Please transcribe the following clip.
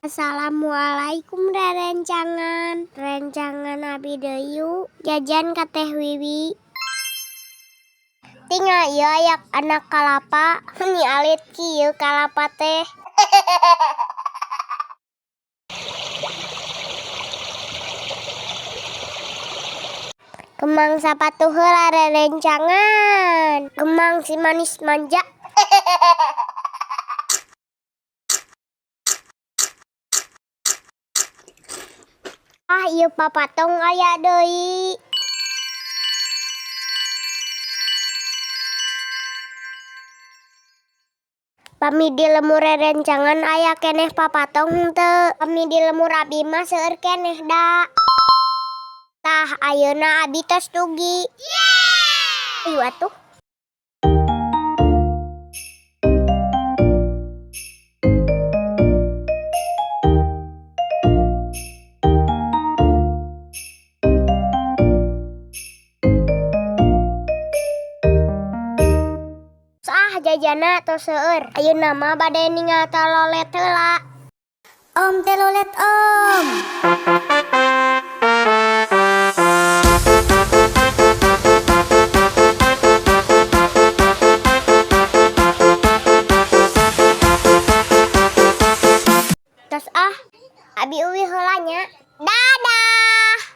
Assalamualaikum rerencangan. Rencangan abi deui yuk jajan ka Teh Wiwi. Tinggal ieu aya anak kalapa, meni alit kieu kalapa teh. Kembang sapatu heula rerencangan. Kembang si manis manja. Ah, ieu papatong aya deui. Pami di lembur rerencangan aya keneh papatong henteu? Pami di lembur abi mah seueur keneh da. Tah, ayeuna abi tos dugi. Ayu atuh. Ah, jajana tos seueur. Ayeuna mah bade ningal telolet heula. Om, telolet om. Tos ah, abi uih heula nya. Dadah.